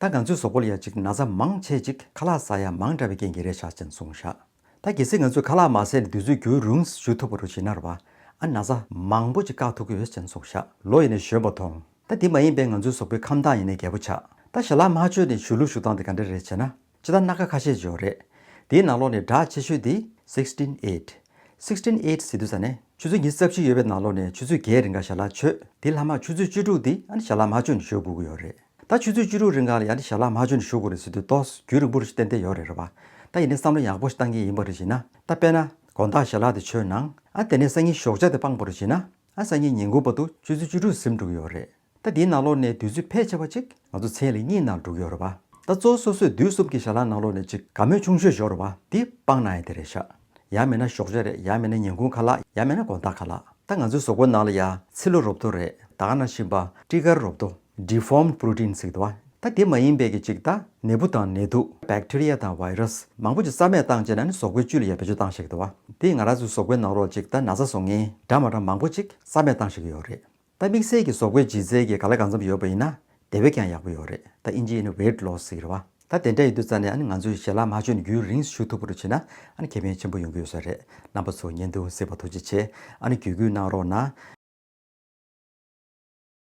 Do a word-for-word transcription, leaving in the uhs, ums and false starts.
ད་ང་ཚོའི་གཟུགས་པོ་ལ་ཡ་ཅིག་ན་ཚ་མང་ཆེ་ཅིག་ཁ་ལག་ཟ་ཡ་མང་དྲགས་པའི་རྐྱེན་གྱིས་རེད་ཤག་ཅེས་གསུངས་ཤག་ད་གལ་སྲིད་ང་ཚོས་ཁ་ལག་མ་ཟས་ནས་དུས་ཚོད་རྒྱུན་རིང་བཞུགས་ཐུབ་པ་རུ་བྱེད་ན་རེད་བ། ཨ་ན་ཚ་མང་པོ་ཅིག་བཀག་ཐུབ་ཀྱི་ཡོད་ཅེས་གསུངས་ཤག་ལོ་ཡིན་ནའི་གཞོན་པ་མཐོང་། ད་དེ་མ་ཡིན་པའི་ང་ཚོའི་གཟུགས་པོའི་ཁམས་དྭངས་ཡིན་ནའི་རྒྱས་པོ་ཆགས། ད་ཞལ་ལག་མ་མཆོད་ནས་བཞུགས་ལུགས་བཞུགས་སྟངས་དེ་ག་འདྲ་རེད་ཅེ་ན། སྤྱིར་བཏང་སྣ་ཁ་ཁ་ཤས་ཅིག་ཡོད་རེད། དེའི་ནང་ལོགས་ནས་གྲགས་ཆེ་ཤོས་དེ་sixteen eight། sixteen eight ཟེར་དུས་ཙ་ནས་ཆུ་ཚོད་ཉི་ཤུ་རྩ་བཞི་ཡོད་པའི་ནང་ལོགས་ནས་ཆུ་ཚོད་བརྒྱད་རིང་ག་ཞལ་ལག་མཆོད། དེ་ལྷག་མ་ཆུ་ཚོད་བཅུ་དྲུག་དེ་ཨ་ནི་ཞལ་ལག་མ་མཆོད་ནས་བཞུགས་དགོས་ཀྱི་ཡོད་རེད། ད་ཆུ་ཚོད་བཅུ་དྲུག་རིང་ག་ལ་ཡ་ནི་ཞལ་ལག་མ་མཆོད་ནས་བཞུགས་དགོས་རེད་ཟེར་དུས་ཏོག་ཙམ་རྒྱུན་རིང་པོ་རེ་ཞིག་ཏན་ཏན་ཡོད་རེད་རེད་བ། ད་ཡིན་ནའི་བསམ་བློ་ཡག་པོ་ཞིག་བཏང་གི་ཡིན་པ་རེད་བྱས་ན། ད་དཔེར་ན་དགོང་དག་ཞལ་ལག་དེ་མཆོད་གནང་། ཨ་དེ་ནས་སང་ཉིན་ཞོགས་ཇ་དེ་སྤངས་པ་རེད་བྱས་ན། ཨ་སང་ཉིན་ཉིན་གུང་བར་དུ་ཆུ་ཚོད་བཅུ་དྲུག་ཟིན་འགྲོ་གི་ཡོད་རེད། ད་དེའི་ནང་ལོགས་ནས་དུས་ཚོད་ཕལ་ཆེ་བ་ཅིག་ང་ཚོ་མཚན་ལ་གཉིད་ནང་འགྲོ་གི་ཡོད་རེད་བ། ད་གཙོ་བོ་སོ་སོས་དུས་གསུམ་གྱི་ཞལ་ལག་ནང་ལོགས་ནས་ཅིག་དགའ་མོས་ཆུང་ཤོས་ཞོར་བ་དེ་སྤངས་ན་ཡང་དེ་རེད་ཤག་ཡང་མིན་ན་ཞོགས་ཇ་རེད། ཡང་མིན་ན་ཉིན་གུང་ཁ་ལག་ཡང་མིན་ན་དགོང་དག་ཁ་ལག་ད་ང་ཚོའི་གཟུགས་པོའི་ནང་ལ་ཡ་ཚི་ལུ་རོབ་ཏོ་རེད། ད་ག་ནང་བཞིན་པ་སྤྲི་དཀར་རོབ་ཏོ། Deformed protein ཟེར་གི་འདུག་བ། ད་དེ་མ་ཡིན་པའི་གི་ཅིག་ད་ནད་འབུ་དང་ནད་དུག་བེག་ཊི་རི་ཡ་དང་བྷའི་རས་མང་པོ་ཅིག་རྩ་མེད་བཏང་བྱས་ན་ནི་གཟུགས་པོའི་བཅུད་ལ་ཡ་བེད་སྤྱོད་བཏང་ཤེས་གི་འདུག་བ། དེས་ང་རང་ཚོའི་གཟུགས་པོའི་ནང་ལོགས་ཅིག་ད་ན་ཚ་བཟོ་མཁན་འདྲ་མ་འདྲ་མང་པོ་ཅིག་རྩ་མེད་བཏང་ཤེས་གི་ཡོད་རེད། ད་དམིགས་བསལ་གྱི་གཟུགས་པོའི་ལྗིད་ཚད་ཀྱི་ག་ལ་གང་འཚམ་ཡོད་པ་ཡིན་ན་དེ་བས་ཀྱང་ཡག་པོ་ཡོད་རེད། ད་ཨིན་ཇིའི་ནི་weight loss ཟེར་གི་རེད་བ། ད་དེ་འདྲ་ཡིན་དུས་ཙ་ནས་ཨ་ནི་ང་ཚོས་ཞལ་ལག་མ་མཆོད་ནས་རྒྱུན་རིང་བཞུགས་ཐུབ་པ་རུ་བྱེད་ན་ཨ་ནི་ཁེ་ཕན་ཆེན་པོ་ཡོང་གི་ཡོད་ས་རེད། རྣམ་པ་ཚོ་བརྙན་ཐུང་གཟིགས་པར་ཐུགས་རྗེ་ཆེ། ཨ་ནི་བརྒྱུད་སྐུལ་གནང་རོགས་གནང་།